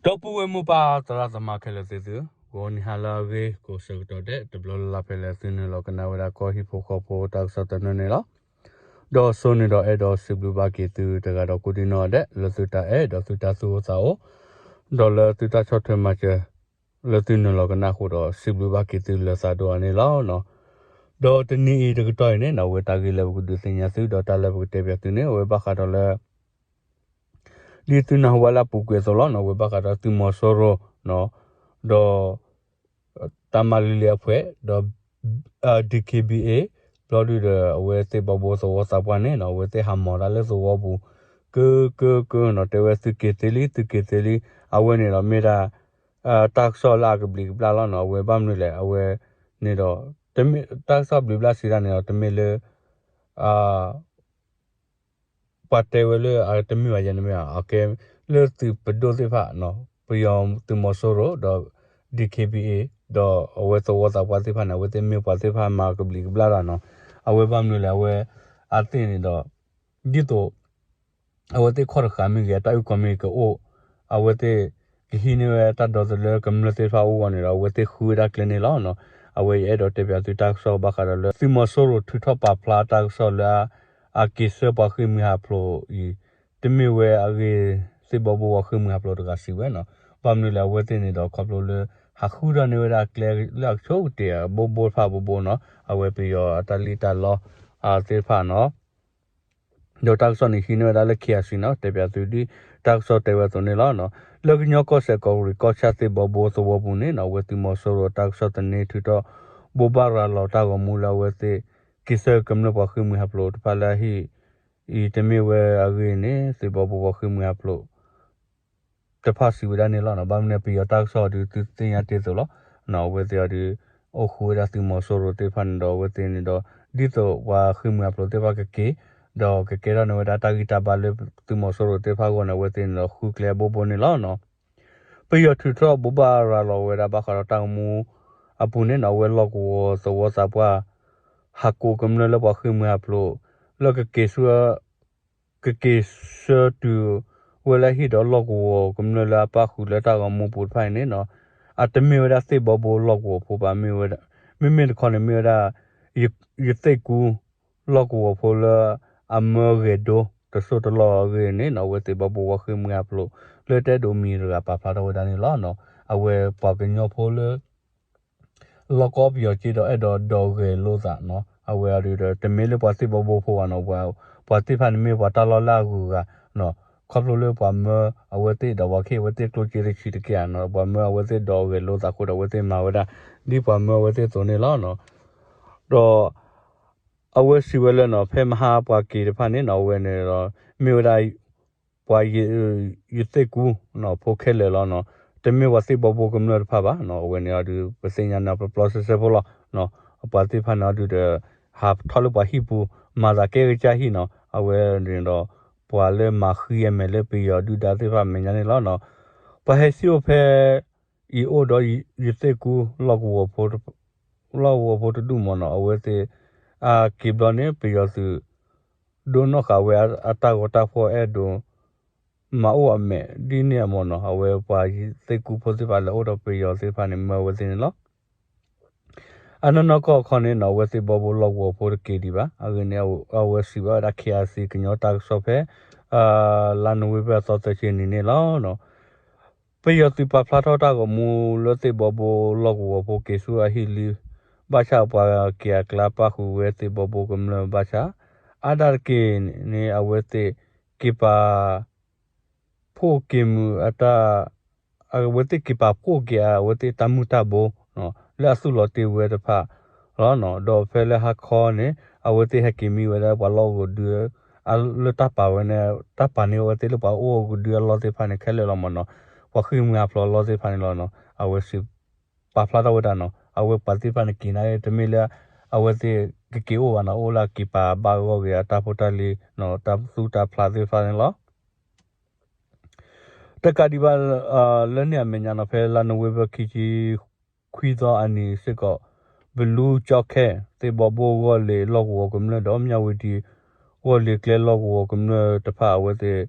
ဒီပုၢ်ဝဲၢ်မိၢ်ပၢ်သရၣ်သမါခဲလၢာ်သ့ၣ်သု, ဂီၤနံၤဟါလၢအဂ့ၤကိးဆၢကတီၢ်ဒဲး တဘျီလၢ်လၢ်ဖဲလၢသုနုာ်လီၤကနၣ်ဝဲဒၣ်ကီၢ်ဟံၣ်ဖိဃီဖိတၢ်ကစီၣ်သနၢၣ်န့ၣ်လီၤ. ဒီးစိန့ၣ်ဒီးအဲၣ်ဒိးစံးဘျုးဘၣ်က့ၤသုတဂၤဒီးကိးဒံနီၢ်ဒဲး လၢသုတၢ်အဲၣ်ဒီးသုတၢ်သူၣ်အိၣ်သးအိၣ် ဒီးလၢသုတၢ်ဆီၣ်ထွဲမၤစၢၤ လၢသုနုာ်လီၤကနၣ်အဃိဒီး စံးဘျုးဘၣ်က့ၤသုလၢသးဒိၣ်အါန့ၣ်လီၤ. ဒီးတနံၤအံၤတကတီၢ်အံၤန့ၣ်နီၢ် အဝဲတၢ်ဂ့ၢ်လၢပကဒုးသ့ၣ်ညါသု ဒီးတၢ်လၢပကတဲပၠးသုန့ၣ် အဝဲဘၣ်ဃးဒီးလၢ ဒ်သုနၢ်ဟူဘၣ်လၢအပူၤကွံာ်အသိးလီၤနီၢ် အဝဲဘၣ်ဃးဒီးသုးမီၤစိရိၤ ဒီး တၢ်မၤလံလံအဖှဲး ဒီး DKBA ဘျီဒုဒီး အဝဲသ့ၣ်ဘီဘိသဝီသးပှၢ်န့ၣ်နီၢ် အဝဲသ့ၣ်ဟးမီၤတၢ်လၢသဝီပူၤ ကၢကၢကၢနီၢ် တဲဝဲသုက့ၤသ့လံ သုက့ၤသ့လံ အဝဲန့ၣ်ဒီးမ့ၢ်ဒၣ် တၢ်ကစီၣ်လၢအကဘျံးကဘျၣ်လီၤနီၢ် အဝဲဘၣ်မနုၤလဲၣ် အဝဲန့ၣ်ဒီး တမ့ၢ်တၢ်ကစီၣ်ဘျံးဘျၣ်စံးတၢ်န့ၣ်ဒီး တမ့ၢ်လၢ ပှၤတဲဝဲလၢအတမ့ၢ်ဘၣ်ယဲန့ၣ်မ့ၢ် အကဲ လၢသုးပဒိၣ်သ့ၣ်တဖၣ် ပယီၤသုးမီၤစိရိၤဒီး DKBA ဒီးအဝဲသဝီသးပှၢ်သ့ၣ်တဖၣ်န့ၣ် အဝဲသ့ၣ်မ့ၢ်ပှၤသ့ၣ်တဖၣ်မၤကဘျံးကဘျၣ်တၢ်နီၢ် အဝဲဘၣ်မနုၤလဲၣ် အဝဲ အသ့ၣ်န့ၣ်ဒီး ဒ်သိး အဝဲသ့ၣ်ခီၣ်တဃာ်မ့ၢ်ဂ့ၤ အတၢ်အုၣ်ကီၤမ့ၢ်ဂ့ၤကအိၣ် အဝဲသ့ၣ် ကဟံးန့ၢ်ဝဲတၢ်ဒီသဒၢကမျၢၢ်သ့ၣ်တဖၣ်အအိၣ်အဂီၢ်န့ၣ်ဒီး အဝဲသ့ၣ်ဃုဝဲဒၣ်ကျဲန့ၣ်လီၤ. အဝဲယအဲၣ်ဒိးတဲပၠးသုတၢ်ကစီၣ်ဘၣ်ဃးဒီးလၢ သုးမီၤစိရိၤထုးထီၣ်ပာ်ဖျါတၢ်ကစီၣ်လၢ အက့ၤဆှၢပှၤဃ့ၢ်မှံဟးဖျိးအံၤ တမ့ၢ်ဝဲအဂ့ၢ် သ့ၣ်ဘီဘိပှၤဃ့ၢ်မှံဟးဖျိးတဂၤစံးဝဲနီၢ် ဘၣ်မနုၤလဲၣ် အဝဲသ့ၣ်န့ၣ်ဒီးခီဖျိလၢ ဟးဃုထီၣ်န့ၢ်ဝဲဒၣ်ကျဲလၢအဆိကတၢၢ်အဘိဘိတဖၣ်ဘိဘိနီၢ် အဝဲပယီၤအတၢ်လံၣ်တၢ်လီ သ့ၣ်တဖၣ်နီၢ် ဒီးတၢ်ကစီၣ်န့ၣ်ဟံးန့ၢ်ဝဲဒၣ်လၢ KIC နီၢ် တဲပၠးသုဒ်တၢ်ကစီၣ်တဲဝဲအသိးန့ၣ်လီၤ. လၢကညီကီၢ်စဲၣ်ကီးရံးကီၢ်ဆၣ်သ့ၣ်ဘီဘိသဝီပူၤန့ၣ်နီၢ် အဝဲသုးမီၤစိရိၤတၢ်ကစီၣ်သန့ထုးထီၣ် ဘိးဘၣ်ရၤလီၤတၢ်ဂီၤမူလၢအဝဲသ့ၣ် က့ၤဆှၢကမျၢၢ်ပှၤဃ့ၢ်မှံဟးဖျိးတဖၣ်လၢအဟံၣ်အံၤ တမ့ၢ်ဝဲအဂ့ၢ်န့ၣ် သ့ၣ်ဘီဘိပှၤဃ့ၢ်မှံဟးဖျိး တဖၣ်စံးဝဲဒၣ်န့ၣ်လီၤ. ဘၣ်မနုၤပယီၤတၢ်ကစီၣ်အံၤဒုးသုသ့ၣ်ညါတ့ၢ်အသိးလီၤ. အဝဲသ့ၣ်အံၤဒုး အိၣ်ဃုာ်ဝဲဒၣ်သုးမီၤစိရိၤသ့ၣ်တဖၣ်န့ၣ်ဒီး အဝဲသ့ၣ်န့ၣ်ဒီး ဒ်သိးပှၤဃ့ၢ်မှံဟးဖျိးသ့ၣ်တဖၣ်ကက့ၤ ဒီးကကဲထီၣ်န့ၢ်ဝဲဒၣ်တၢ်ဂံၢ်တၢ်ဘါလၢသုးမီၤစိရိၤသ့ၣ်တဖၣ်အဂီၢ်န့ၣ် အဝဲသ့ၣ်န့ၣ်ဒီးဃုကျဲအဘိဘိန့ၣ်လီၤ. ပယီၤထုးထီၣ်ဘိးဘၣ်ရၤလီၤဝဲဒၣ်ဘၣ်ဃးဒီးတၢ်ဂီၤမူအပူၤန့ၣ်နီၢ် အဝဲလီၢ်ကဝီၤသဝီသးပှၢ် ဟးကိးကမျၢၢ်လၢပှၤဃ့ၢ်မှံဟးဖျိး လၢကက့ၤဆှၢ ကက့ၤဆှၢတုၤဝဲလၢဟံၣ်ဒီး လီၢ်ကဝီၤကမျၢၢ်လၢအပၣ်ဃုာ်လၢတၢ်ဂီၤမူပူၤတဖၣ်အံၤန့ၣ်နီၢ် အတမ့ၢ်ဝဲဒၣ်သ့ၣ်ဘီဘိလီၢ်ကဝီၤဖိဘၣ် မ့မ့ၢ်တခီန့ၣ်မ့ၢ်ဝဲဒၣ် ယသ့ၣ်ကူ လီၢ်ကဝီၤဖိလၢအမၢဂဲၤဒိတစိၢ်တလီၢ်အဂ့ၢ်န့ၣ်နီၢ် အဝဲသ့ၣ်ဘီဘိပှၤဃ့ၢ်မှံဟးဖျိး လၢတအဲၣ်ဒိးမံၤတဂၤပာ်ဖျါထီၣ်ဝဲဒၣ်န့ၣ်လီၤ. အဝဲပှၤကညီဖိလၢ လီၢ်ကီၢ်ပယီၤက့ဒီးအဲၣ်ဒိးဒိးဂဲၤလိာ်သးနီၢ် အဝဲအံၤဒီး တမ့ၢ်လၢပှၤသ့ၣ်ဘီဘိဖိဘၣ်နီၢ် ပှၤသ့ၣ်တဖၣ်န့ၣ်မ့ၢ်ပှၤတၢ်လီၢ်လၢအဂုၤအဂၤ ခီဖျိလၢပှၤမၢအဝဲသ့ၣ်ဒီးပှၤခ့ၣ် အဝဲသ့ၣ်ကျိၣ်စ့တဆံးတက့ၢ်ဧါနီၢ် ပှၤမၢအဝဲသ့ၣ်ဒိးဂဲၤလိာ်သးအဃိဒီး အဝဲသ့ၣ်မၤဝဲဒၣ် ဒ်ပှၤမၢအဝဲသ့ၣ်အသိးန့ၣ်လီၤ. ဒီး အဝဲစံးဝဲလၢနီၢ် ဖဲမဟါပှၤက့ၤတဖၣ်န့ၣ်နီၢ် အဝဲန့ၣ်ဒီး မ့ၢ်ဝဲဒၣ် ပှၤ ယသ့ၣ်ကူ ဖိခဲလၢာ်လီၤနီၢ် တမ့ၢ်ပှၤသ့ၣ်ဘီဘိကမျၢၢ်တဖၣ်ဘၣ်နီၢ် အဝဲန့ၣ်အံၤဒီး ပသ့ၣ်ညါန့ၣ်ပျီပျီစဲစဲဖိလီၤ. ပှၤသ့ၣ်တဖၣ်န့ၣ်အံၤဒီး ဟးထီၣ်လၢပှၤဟံၣ်ပူၤ မၤသးကဲကစၢ်ဟံၣ်နီၢ် အဝဲန့ၣ်ဒီး ပှၤလၢမၤဃံအမဲာ်လၢပယီၤဒုၣ်ဒါသ့ၣ်တဖၣ်အမဲာ်ညါန့ၣ်လီၤ. ပှၤဟဲစံၣ်အိၣ်ဖဲ အံၤအိၣ်ဒီးယသ့ၣ်ကူ လီၢ်ကဝီၤဖိတဒူၣ်မ့ၢ်နီၢ် အဝဲသ့ၣ် အက့ၤဘျီန့ၣ် ပယီၤသုး ဒိနီၣ်ဃာ်ဝဲအတၢ်ဂီၤတၢ်ဖှီၣ်အဲၣ်ဒိး မၤအိၣ်အမဲာ်ဒ်န့ၣ်အမ့ၢ်နီၢ် အဝဲပှၤသ့ၣ်ကူဖိသ့ၣ်တဖၣ်လၢအိၣ်ဒီးပယီၤသ့ၣ်တဖၣ်န့ၣ် မၢဝဲသ့ၣ်န့ၣ်လီၤ. အနီၢ်နီၢ်ကီၢ်ခီန့ၣ်နီၢ် အဝဲသ့ၣ်ဘီဘိလီၢ်ကဝီၤဖိတက့ၤဒံးဘၣ်. အဂ့ၢ်န့ၣ် အဝဲစံးဘၣ်ဝဲဒၣ် ခ့ၣ်အဲၣ်စံၣ် ကညီတၢ်ကစီၣ်ဖဲ လါနိၣ်ဝ့ဘၢၣ်အသီသၢဆံနံၤန့ၣ်လီၤ. ပယီၤသုးပာ်ဖျါထီၣ်တၢ်ဂီၤမူလၢသ့ၣ်ဘီဘိလီၢ်ကဝီၤဖိက့ၤဆူအဟံၣ်လံ ဘၣ်ဆၣ်ပှၤက့ၤအကျါပၣ်ဃုာ်ဝဲသ့ၣ်ဘီဘိကမျၢၢ်ဘၣ်ဆၣ် အါဒၣ်တက့ၢ်န့ၣ် အဝဲသ့ၣ်က့ၤပာ် ဖှိၣ်က့ၤမုာ်အတၢ် အဝဲသ့ၣ်က့ၤပာ်ဖှိၣ်က့ၤအဝဲသ့ၣ်တၢ်မုၢ်တၢ်ဘိ လၢအသူၣ်လီၤတ့ၢ်ဝဲတဖၣ်လီၤ. ဒီးဖဲလၢဟါခီန့ၣ် အဝဲသ့ၣ်ဟဲက့ၤမံဝဲဒၣ်ပှၤလီၢ်ကဝီၤဒု လၢတၢ်ပာ်ဝဲန့ၣ် တၢ်ပာ်န့ၢ်အဝဲသ့ၣ်လၢပှၤအိၣ်ကဝီၤဒုအလီၢ်သ့ၣ်တဖၣ်န့ၣ် ခဲလၢာ်လီၤမ့ၢ်နီၢ်. ပှၤဃ့ၢ်မှံဟးဖျိးအလီၢ်သ့ၣ်တဖၣ်န့ၣ်လီၤ. အဝဲစံး ပာ်ဖျါထီၣ်ဝဲဒၣ်နီၢ် အဝဲပှၤသ့ၣ်တဖၣ်န့ၣ်က့ၤန့ၣ် တမ့ၢ်လၢ အဝဲသ့ၣ်ကက့ၤအိၣ်ဘၣ်နီၢ် အိၣ်လၢအက့ၤပာ်ဘၣ်ဂီၢ်က့ၤအတၢ်ဖိတၢ်လံၤ တၢ်သူတၢ်ဖျးသ့ၣ်တဖၣ်န့ၣ်လီၤ. တကးဒံးဘၣ် လၢန့ၣ်အမဲာ်ညါနီၢ် ဖဲလါနိၣ်ဝ့ဘၢၣ်ခံဆံခွံသီအနံၤစ့ၢ်ကီး ဘလူးကၠီခဲ သ့ၣ်ဘီဘိဂီၢ်လ့ၤလီၢ်ကဝီၤကမျၢၢ်ဒီး မၠၣ်ဝတံၤ ဂီၢ်လ့ၤကျဲလီၢ်ကဝီၤကမျၢၢ်တဖၣ်အဝဲသ့ၣ်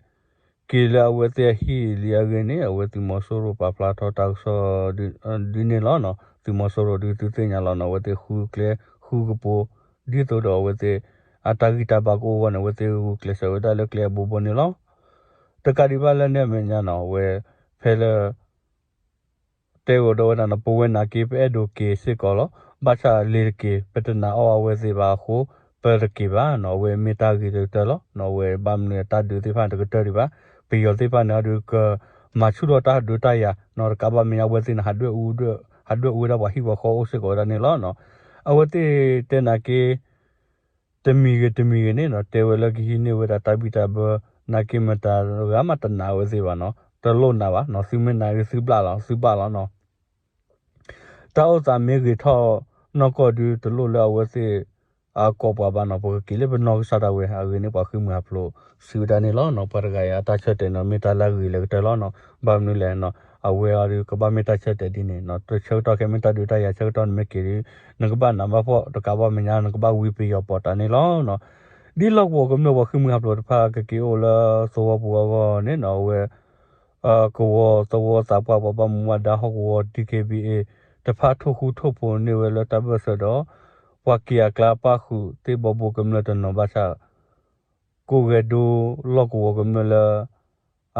က့ၤလၢအဝဲသ့ၣ်အဟံၣ်လံအဂ့ၢ်န့ၣ် အဝဲသုးမီၤစိရိၤပာ်ဖျါထီၣ်တၢ်ကစီၣ် ဒ်န့ၣ်လီၤ. သုးမီၤစိရိၤဒုးသုသ့ၣ်ညါလီၤန့ၣ် အဝဲသ့ၣ်ဃုကျဲဃုကပိၤ ဒ်သိးဒီးအဝဲသ့ၣ် အတၢ်ဂံၢ်တၢ်ဘါကအိၣ်အဂီၢ်န့ၣ် အဝဲသ့ၣ်ဂုာ်ကျဲးစၢးဝဲဒၣ်လၢကျဲအဘိဘိန့ၣ်လီၤ. တကးဒံးဘၣ်လၢန့ၣ်အမဲာ်ညါန့ၣ် အဝဲ ဖဲလၢ တဲအိၣ်ဒီးဝဲဒၣ်န့ၣ် ပဝဲနာ်က့ ပအဲၣ်ဒိးက့ၤစ့ၢ်ကီးလီၤ. ဘၣ်ဆၣ်လ့ၤတက့ၤ ပတနာ်အီၣ်အဝဲသ့ၣ်ဘၣ်အဃိ ပတက့ၤဘၣ်န့ၣ် အဝဲမ့ၢ်တၢ်ဂ့ၤတကတၢၢ်လီၤ. အဝဲဘၣ်မနုၤတၢ်ဒုးသ့ၣ်တဖၣ်န့ၣ်တကတၢၢ်ဒံးဘၣ်. ပယီၤသ့ၣ်တဖၣ်န့ၣ် အဒုးကမၤဆူၣ်ထီၣ်တၢ်ဒုးတၢ်ယၤန့ၣ် တကးဘၣ်မဲာ်ညါ အဝဲသ့ၣ်န့ၣ် ဟးဒွဲၣ်အူဒွဲၣ် ဟးဒွဲၣ်အူဝဲဒၣ်ပှၤဟံၣ်ပှၤဃီအိၣ်စ့ၢ်ကီးဝဲဒၣ်န့ၣ်လီၤ. အဝဲသ့ၣ်တဲနာ်က့ တမံၤဂ့ၤတမံၤဂ့ၤန့ၣ် တဲဝဲလၢကဟံးန့ၢ်ဝဲဒၣ်တၢ်ဘံၣ်တၢ်ဘၢ နာ်က့မတၤဂၤမးတနာ်ဝဲသ့ၣ်ဘၣ်န့ၣ် တလိၣ်နာ်ဘၣ်န့ၣ် သုမ့ၢ်နာ်ဂ့ၤသုဘျၣ်လီၤ သုဘၣ်လီၤန့ၣ် တၢ်အိၣ်သးမ့ၢ်ဂ့ၤထီၣ်နီၢ်ကီၢ်ဒုးတလိၣ်လၢအဝဲသ့ၣ်အကိးပှၤဘၣ်န့ၣ် ပကက့ၤလၢပနီၢ်ကစၢ်ဒၣ်ဝဲ အဂ့ၢ်န့ၣ် ပှၤဃ့ၢ်မှံဟးဖျိးစံးဝဲဒၣ်န့ၣ်လီၤ. ပှၤတဂၤအံၤအတၢ်ဆၢတဲာ်န့ၣ် မ့ၢ်တၢ်လၢအဂ့ၤလၢကတၢၢ်လီၤန့ၣ် ဘၣ်မနုၤလဲၣ်န့ၣ် အဝဲအံၤဒုးကဘၣ်မ့ၢ်တၢ်ဆၢတဲာ်ဒ်န့ၣ် တဆၢကတီၢ်ခဲမ့ၢ်တၢ်ဒုးတၢ်ယၤဆၢကတီၢ်န့ၣ်မ့ၢ်က့ၤဒုး နကဘၣ်နးဘၣ်ဖှီၣ် တကးဘၣ်မဲာ်ညါ နကဘၣ်ဝံပယီၤပီးတၢ်န့ၣ်လီၤ. ဒ်လီၢ်ကဝီၤကမျၢၢ်ပှၤဃ့ၢ်မှံဟးဖျိးတဖၣ်ကက့ၤအိၣ်လၢသဝီပူၤအဂီၢ်န့ၣ် အဝဲ ကဝီၤသဝီသးပှၢ်ပှၤဘၣ်မူဘၣ်ဒါဟီၣ်ကဝီၤ DKBA တဖၣ်ထိၣ်ဃူထိၣ်ဖိးန့ၢ်ဝဲလၢတၢ်ဘၢၣ်စၢၤဒီး ပှၤက့ၤအကျါပၣ်ဃုာ်သ့ၣ်ဘီဘိကမျၢၢ်တနီၤဘၣ်ဆၣ် ကိးဂဲၤဒိလီၢ်ကဝီၤကမျၢၢ်လၢ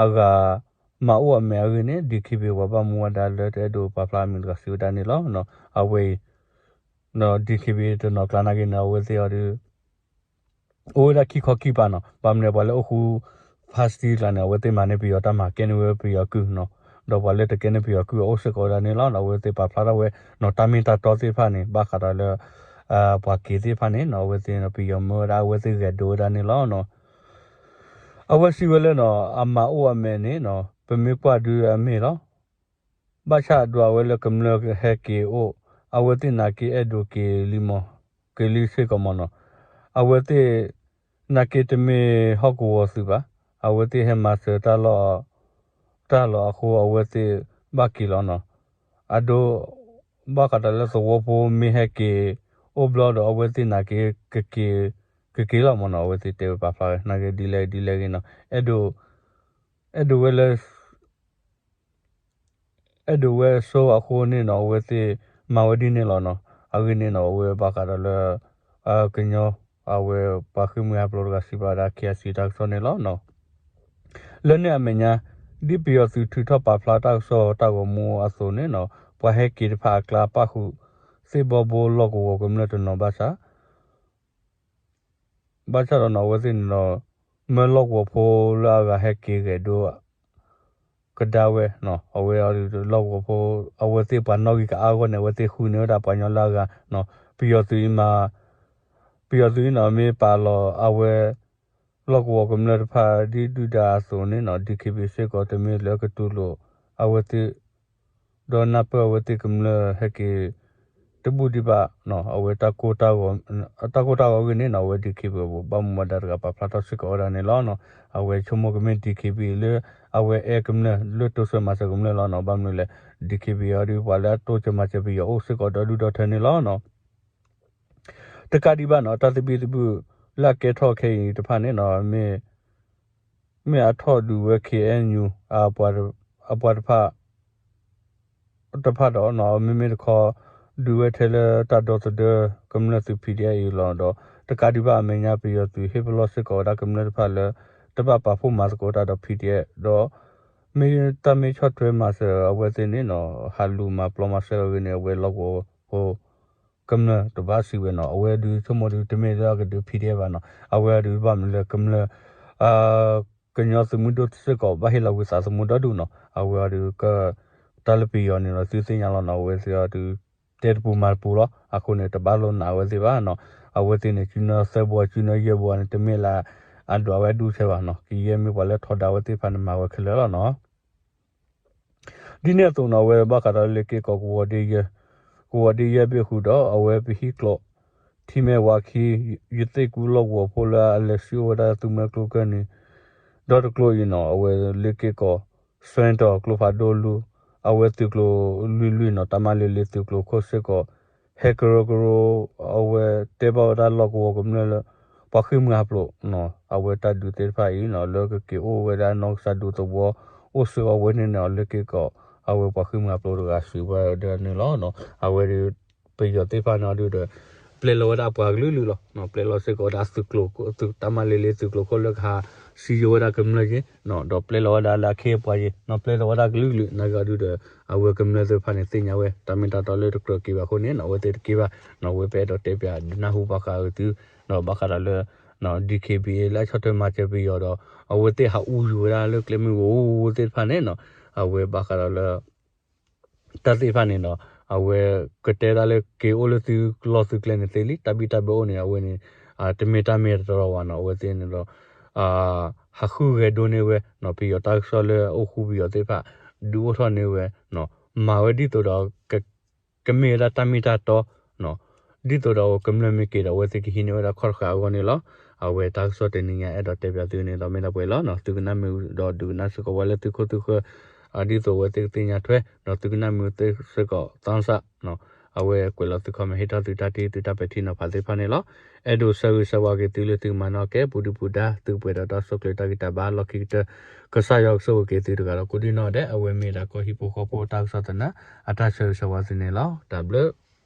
အဂၤမၤအိၣ်အမဲာ်အဂ့ၢ်န့ၣ် DKBA ပှၤဘၣ်မူဘၣ်ဒါလၢတအဲၣ်ဒိးပာ်ဖျါအမံၤတဂၤစံးဝဲဒၣ်န့ၣ်လီၤ. အဝဲအံၤ DKBA တနီၤကျါနာ်က့န့ၣ် အဝဲသ့ၣ်အံၤဒုး အိၣ်ဝဲဒၣ်ခံခီခံပၤန့ၣ် ဘၣ်မနုၤပှၤလၢအိၣ်ဃူ ဖါစတံကျါန့ၣ် အဝဲသ့ၣ်မၤန့ၢ်ပယီၤတၢ်မၤ ကဲန့ၢ်ဝဲပယီၤကုၢ်န့ၣ် ဒီးပှၤလၢတကဲန့ၢ်ပယီၤကုၢ်အအိၣ်စ့ၢ်ကီးဝဲဒၣ်န့ၣ်လီၤ. အဝဲသ့ၣ်ပာ်ဖျါထီၣ်ဝဲန့ၣ် တၢ်မ့ၢ်တၢ်တီသ့ၣ်တဖၣ်န့ၣ် ဘၣ်ဃးဒီးလၢ ပှၤက့ၤသ့ၣ်တဖၣ်န့ၣ် အဝဲသ့ၣ်ပယီၤမၢဝဲဒၣ် အဝဲသ့ၣ်ဂဲၤဒိဝဲဒၣ်န့ၣ်လီၤ. အဝဲစံးဝဲလၢန့ၣ် အမၤအိၣ်အမဲာ်န့ၣ် ပမ့ၢ်ကွၢ်ဒုးအမ့ၢ်လီၤ. ဘၣ်ဆၣ်ဒွးဝဲလၢကမျၢၢ်ဟဲက့ၤအိၣ် အဝဲသ့ၣ်နာ်က့အဲၣ်ဒိးက့ၤလံမီၢ်က့ၤလံစ့ၢ်ကီးမီၢ်န့ၣ် အဝဲသ့ၣ်နာ်က့တမ့ၢ်ဟီၣ်ကဝီၤသုးဘၣ်. အဝဲသ့ၣ်ဟဲမၤစၢၤတၢ်လီၢ် တၢ်လီၢ်အဃိ အဝဲသ့ၣ်ဘၣ်က့ၤလီၤန့ၣ် အဒိ ဘၣ်ဃးဒီးလၢသဝီဖိမ့ၢ်ဟဲက့ၤအိၣ်ဘျီဒီး အဝဲသ့ၣ်နာ်က့ ကက့ၤ ကက့ၤလီၤမီၢ်န့ၣ် အဝဲသ့ၣ်တဲဝဲပာ်ဖျါဝဲ နာ်က့ဒ်လဲၣ်ဒ်လဲၣ်ဂ့ၤန့ၣ် အဲၣ်ဒိး အဲၣ်ဒိးဝဲလၢ အဲၣ်ဒိးဝဲဆိအဃိန့ၣ်န့ၣ် အဝဲသ့ၣ်မၤဝဲဒ်န့ၣ်လီၤန့ၣ်. အဂ့ၢ်န့ၣ်န့ၣ် အဝဲဘၣ်ဃးဒီးလၢ ကညီ အဝဲပှၤဃ့ၢ်မှံဟးဖျိးတဂၤစံးဘၣ်ဝဲဒၣ် KIC တၢ်ကစီၣ်န့ၣ်လီၤ. လၢန့ၣ်အမဲာ်ညါ ဒ်ပယီၤသုးထုးထီၣ်ပာ်ဖျါတၢ်ကစီၣ်တၢ်ဂီၤမူအသိးန့ၣ်န့ၣ် ပှၤဟဲက့ၤတဖၣ်အကျါပၣ်ဃုာ် သ့ၣ်ဘီဘိလီၢ်ကဝီၤကမျၢၢ်တနီၤဘၣ်ဆၣ် ဘၣ်ဆၣ်ဒီးန့ၣ် အဝဲသ့ၣ်န့ၣ်ဒီး မၢလီၢ်ကဝီၤဖိလၢအဂၤဟဲက့ၤဂဲၤဒိ ကဒါဝဲန့ၣ် အဝဲလီၢ်ကဝီၤဖိ အဝဲသ့ၣ်ပှၤနီၣ်ဂံၢ်ကအါအဂီၢ်န့ၣ် အဝဲသ့ၣ်ဃုန့ၢ်ဝဲဒၣ်ပှၤကညီလၢအဂၤန့ၣ် ပယီၤသုးအံၤမး ပယီၤသုးအံၤန့ၣ် မ့ၢ်ပာ်လီၤအဝဲ လီၢ်ကဝီၤကမျၢၢ်တဖၣ်ဒ်ဒုၣ်ဒါအသိးန့ၣ်န့ၣ် DKBA စ့ၢ်ကီးတမ့ၢ်လၢကတူၢ်လိာ် အဝဲသ့ၣ် ဒီးနၢ်ပၢၢ်အဝဲသ့ၣ်ကမျၢၢ်ဟဲက့ၤ တဘူၣ်ဒံးဘၣ်န့ၣ် အဝဲ တၢ်ကိၢ်တၢ်ဂီၤအဂ့ၢ်န့ၣ်န့ၣ် အဝဲ DKBA ဘၣ်မူဘၣ်ဒါတဂၤပာ်ဖျါထီၣ်စ့ၢ်ကီးဝဲဒၣ်န့ၣ်လီၤ. အဝဲဆိကမိၣ်ကမ့ၢ် DKBA လၢ အဝဲအဲၣ်ကမျၢၢ်လၢတိစၢၤမၤစၢၤကမျၢၢ်လီၤန့ၣ် ဘၣ်မနုၤလဲၣ် DKBA အံၤဒုးပှၤလၢအတိစၢၤမၤစၢၤပယီၤအိၣ်စ့ၢ်ကီးဒီဒူၣ်ဒီထၢန့ၣ်လီၤ. တကးဒံးဘၣ်န့ၣ် တၢ်သဘံၣ်သဘုၣ်လၢအကဲထီၣ်ခဲအံၤတဖၣ်န့ၣ်န့ၣ် မ့ၢ် မ့ၢ်အထီၣ်ဒုးဝဲ KNU အပှၤတဖၣ် တဖၣ်ဒီး မ့မ့ၢ်တခီ ဒုးဝဲထဲလၢတၢ်ဒီသဒၢကမျၢၢ်သုး PDF အံၤလီၤဒီး တကးဒံးဘၣ်အမဲာ်ညါ ပယီၤသုးဟ့ၣ်ပလီၢ်စ့ၢ်ကီးဝဲဒၣ်ကမျၢၢ်တဖၣ်လၢ တဘၣ်ပာ်ဖှိၣ်မၤသကိးတၢ်ဒီး PDF ဒီး မ့ၢ်တၢ်မ့ၢ်ဆီၣ်ထွဲမၤစၢၤအဝဲသ့ၣ်န့ၣ်န့ၣ် ဟးလူၤမၤပျီမၤစၢၤအဂ့ၢ်န့ၣ် အဝဲလီၢ်ကဝီၤဖိ ကမျၢၢ်တဘၣ်စံးဝဲန့ၣ် အဝဲဒုးဆိကမိၣ်ဒုးတမ့ၢ်လၢအကဒုး PDF ဘၣ်န့ၣ် အဝဲဒုးဘၣ်မနုၤလၢကမျၢၢ် ကညီသုးမုၢ်ဒိၣ်စ့ၢ်ကီး ဘၣ်ဟ့ၣ်လီၤကွံာ်သးသမူဒီဒူၣ်န့ၣ် အဝဲအံၤဒုးက တၢ်လၢပယီၤန့ၣ်ဒီး သုသ့ၣ်ညါလီၤန့ၣ် အဝဲသ့ၣ်အံၤဒုး တဲတပူၤမၤတပူၤလီၤ. အဃိန့ၣ် တဘၣ်လိာ်နာ်အဝဲသ့ၣ်ဘၣ်န့ၣ် အဝဲသ့ၣ်န့ၣ် စုနၢသၢဘိ စုနၢယဲၢ်ဘိန့ၣ် တမ့ၢ်လၢ အဒွးဝဲဒူၣ်ဆဲးဘၣ်န့ၣ် ကယဲၢ်မ့ၢ်ပှၤလၢထီဒါဝဲသ့ၣ်တဖၣ်န့ၣ် မၤဝဲခဲလၢာ်လီၤန့ၣ် ဒ်န့ၣ်အသိးန့ၣ် အဝဲဘၣ်ဃးဒီးလ့ၤက့ၢ်ကီၢ်ကဝီၤဒ့ယဲၢ်, ကဝီၤဒ့ယဲၢ်ဘ့ၣ်ဃုာ်ဒီး အဝဲပဟံၣ်ကျိာ် ထံမဲၢ်ဝါခံ ယသ့ၣ်ကူလီၢ်ကဝီၤဖိလၢအလဲၤဆှၢအိၣ်ဝဲဒၣ်သုးမၢကျိကၢၢ်န့ၣ် ဒီတကျိၤအံၤန့ၣ် အဝဲလ့ၤက့ၢ်ကီၢ် စွဲတီၤကျိဖးဒိၣ်လူၤ အဝဲသုးကျိၤလွံၢ်လွံၢ်န့ၣ် တၢ်မၤလ့ၤလ့ၤသုးကျိၤခိၣ်စ့ၢ်ကီး ဟဲကရၢကရိ အဝဲတဲဘၣ်ဝဲဒၣ်လီၢ်ကဝီၤကမျၢၢ်လၢ ပှၤဃ့ၢ်မှံဟးဖျိး အဝဲတၢ်ဒုးသ့ၣ်တဖၣ်အံၤ လၢကက့ၤအိၣ်ဝဲဒၣ်နီၢ်ကစၢ်ဒူသဝီ အိၣ်ဆိးအဝဲန့ၣ်န့ၣ် လၢက့ၤကီး အဝဲပှၤဃ့ၢ်မှံဟးဖျိးတဂၤစံးဝဲဒၣ်န့ၣ်လီၤ. အဝဲ ပယီၤသ့ၣ်တဖၣ်န့ၣ်ဒုးဒီး ပျဲလီၤဝဲဒၣ်အပှၤကလုာ်ကလုာ်လီၤ. ပျဲလီၤစ့ၢ်ကီးဝဲဒၣ်သုးကျိၤ တၢ်မၤလ့လ့သုးကျိၤခိၣ်လၢကဟးစံယိၤဝဲဒၣ်ကမျၢၢ်က့ၤ ဒီးပျဲလီၤဝဲဒၣ်လၢအခ့အပှၤက့ၤ ပျဲလီၤဝဲဒၣ်ကလုာ်ကလုာ် နာ်က့ဒုးဒီး အဝဲကမျၢၢ်သ့ၣ်တဖၣ်န့ၣ် သ့ၣ်ညါဝဲ တၢ်မ့ၢ်တၢ်တီလၢတကြၢးက့ၤဘၣ်အဃိန့ၣ် အဝဲသ့ၣ်တက့ၤဘၣ် အဝဲပအဲၣ်ဒိးတဲပၠးဒုးနၢ်ဟူဘၣ်ဃးအီၤသု ဒီးဘၣ်ဃးဒီးလၢ DKBA လၢအဆီၣ်ထွဲမၤစၢၤပယီၤဒီး အဝဲသ့ၣ်ဟးအူယူၤဝဲဒၣ်လၢကျဲမုၢ်ဂီၤသ့ၣ်တဖၣ်န့ၣ် အဝဲဘၣ်ဃးဒီးလၢ တၢ်သ့ၣ်တဖၣ်န့ၣ်ဒီး အဝဲကတဲဒၣ်လၢက့ၤအိၣ်လၢသုလီၢ်သုကျဲန့ၣ်သ့လံ တၢ်ဘံၣ်တၢ်ဘၢအိၣ်န့ၣ် အဝဲန့ၣ် တမ့ၢ်တၢ်မ့ၢ်တတီဘၣ်နီၤ အဝဲသ့ၣ်န့ၣ်ဒီး ဟးဃုဂဲၤဒိန့ၢ်ဝဲ ပယီၤတၢ်ကစီၣ်လၢအိၣ်ဃူပယီၤသ့ၣ်တဖၣ် ဒုးအိၣ်ထီၣ်န့ၢ်ဝဲ မၤဝဲဒ်သိးဒီး ကမ့ၢ်ဝဲဒၣ်တၢ်မ့ၢ်တၢ်တီ ဒ်သိးဒီးကမျၢၢ်မ့ၢ်က့ၤဒီး အဝဲသ့ၣ်ကဟံးန့ၢ်ဝဲဒၣ်ခီၣ်တဃာ်အဂီၢ်န့ၣ်လီၤ. အဝဲတၢ်ကစီၣ်တနံၤညါအဲၣ်ဒိးတဲပၠးသုန့ၣ်ဒီးမ့ၢ်ဒၣ်ပှဲၤလီၤ. သုကနၣ်မ့ၢ်ဒီးဒုးကနၣ်စ့ၢ်ကီးဝဲလၢသုခိၣ်သုဃၢၤ ဒ်သိးအဝဲသ့ၣ်ကသ့ၣ်ညါထွဲ ဒီးသုကနၣ်မ့ၢ်သ့ၣ်စ့ၢ်ကီး သီစး အဝဲကွဲးလီၤသု comment ဟ့ၣ်ထီၣ်သုတၢ်ထံၣ်သုတၢ်ပဲာ်ထံနီၤဖးသ့ၣ်တဖၣ်န့ၣ်လီၤ. အဲၣ်ဒိးဆၢဂ့ၤဆၢဝါက့ၤသုလၢသုကမၤနီၣ်ကဲ ပူၤဒုၣ်ပူၤဒါ သုကပှဲၤဒီးတၢ်ဆိၣ်ကျၢၤတၢ်ဂံၢ်တၢ်ဘါ လီၢ်ခံကတၢၢ် ကစၢ်ယွၤကဆိၣ်ဂ့ၤက့ၤသုတဂၤဒီးကိးဒံနီၢ်ဒဲး အဝဲမ့ၢ်ဒၣ်ကီၢ်ဟံၣ်ဖိဃီဖိတၢ်ကစီၣ်သနၢၣ် အတၢ်ဆၢဂ့ၤဆၢဝါသုန့ၣ်လီၤ. တၢ်ဘျုး